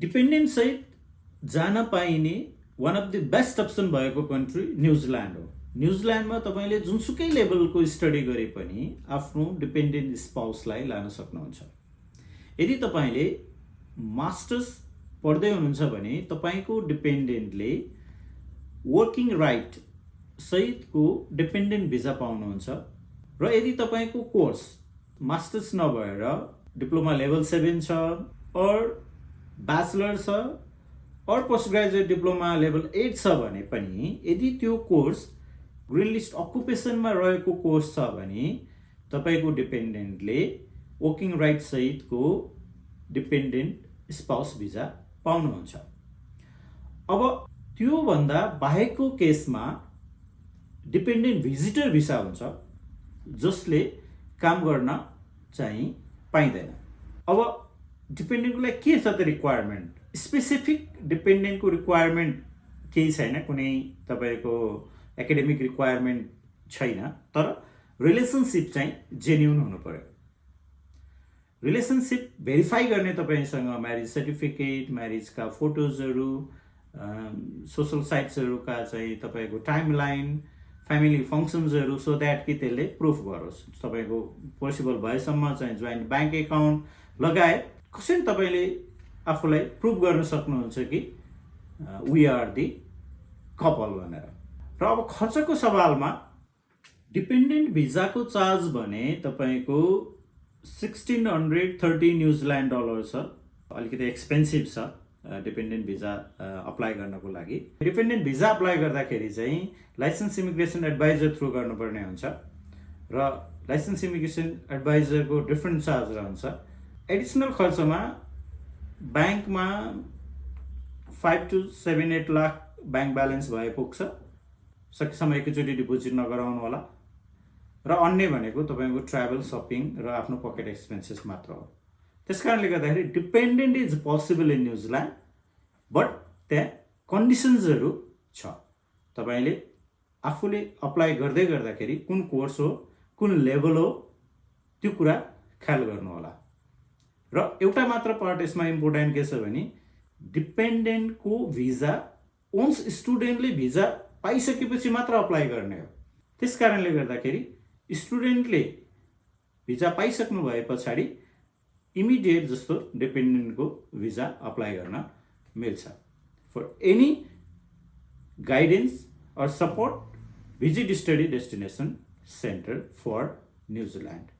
Dependent सहित जान पाइने one of the best option भएको कन्ट्री न्युजिल्यान्ड हो। न्युजिल्यान्डमा तपाईँले जुनसुकै लेभलको स्टडी गरे पनि आफ्नो डिपेन्डेन्ट स्पाउसलाई लान सक्नुहुन्छ। यदि तपाईँले मास्टर्स पढ्दै हुनुहुन्छ भने तपाईँको डिपेन्डेन्टले वर्किङ राइट सहितको डिपेन्डेन्ट भिजा पाउनुहुन्छ। र यदि तपाईँको कोर्स मास्टर्स नभएर डिप्लोमा लेभल 7 छ और ब्याचलर छ और पोस्ट ग्रेजुएट डिप्लोमा लेभल 8 छ भने पनि यदि त्यो कोर्स ग्रिन लिस्ट अकुपेसनमा रहेको कोर्स छ भने तपाईँको डिपेन्डेन्टले वर्किङ राइट सहितको डिपेन्डेन्ट स्पाउस भिजा पाउनुहुन्छ। अब त्योभन्दा बाहेकको केसमा डिपेन्डेन्ट भिजिटर भिसा हुन्छ जसले काम गर्न चाहिँ पाइँदैन। अब डिपेन्डेन्टको लागि के छ त रिक्वायरमेन्ट? स्पेसिफिक डिपेन्डेन्टको रिक्वायरमेन्ट केही छैन, कुनै तपाईँको एकाडेमिक रिक्वायरमेन्ट छैन, तर रिलेसनसिप चाहिँ जेन्युन हुनु पर्यो। रिलेसनसिप भेरिफाई गर्ने तपाईँसँग म्यारिज सर्टिफिकेट, म्यारिजका फोटोजहरू, सोसल साइट्सहरूका चाहिँ तपाईँको टाइमलाइन, फ्यामिली फङ्सन्सहरू, सो द्याट कि त्यसले प्रुफ गरोस्। तपाईँको पोसिबल भएसम्म चाहिँ जोइन्ट ब्याङ्क एकाउन्ट लगायत कसरी तपाईँले आफूलाई प्रुभ गर्न सक्नुहुन्छ कि वी आर दि कपल भनेर। र अब खर्चको सवालमा डिपेन्डेन्ट भिजाको चार्ज भने तपाईँको 1630 न्युजिल्यान्ड डलर छ। अलिकति एक्सपेन्सिभ छ डिपेन्डेन्ट भिजा अप्लाई गर्नको लागि। डिपेन्डेन्ट भिजा अप्लाई गर्दाखेरि चाहिँ लाइसेन्स इमिग्रेसन एडभाइजर थ्रु गर्नुपर्ने हुन्छ र लाइसेन्स इमिग्रेसन एडभाइजरको डिफ्रेन्ट चार्ज रहन्छ। एडिसनल खर्चमा ब्याङ्कमा 5 to 7-8 लाख ब्याङ्क ब्यालेन्स भए पुग्छ। सकेसम्म एकैचोटि डिपोजिट नगराउनु होला। र अन्य भनेको तपाईँको ट्राभल, सपिङ र आफ्नो पकेट एक्सपेन्सेस मात्र हो। त्यस कारणले गर्दाखेरि dependent is possible in New Zealand, but त्यहाँ कन्डिसन्सहरू छ। तपाईँले आफूले अप्लाई गर्दै गर्दाखेरि कुन कोर्स हो, कुन लेभल हो, त्यो कुरा ख्याल गर्नु होला। र एउटा मात्र पार्ट यसमा इम्पोर्टेन्ट के छ भने डिपेन्डेन्टको भिजा ओन्स स्टुडेन्टले भिजा पाइसकेपछि मात्र अप्लाई गर्ने हो। त्यस कारणले गर्दाखेरि स्टुडेन्टले भिजा पाइसक्नु भए पछाडि इमिडिएट जस्तो डिपेन्डेन्टको भिजा अप्लाई गर्न मिल्छ। For any guidance or support, visit study destination center for New Zealand.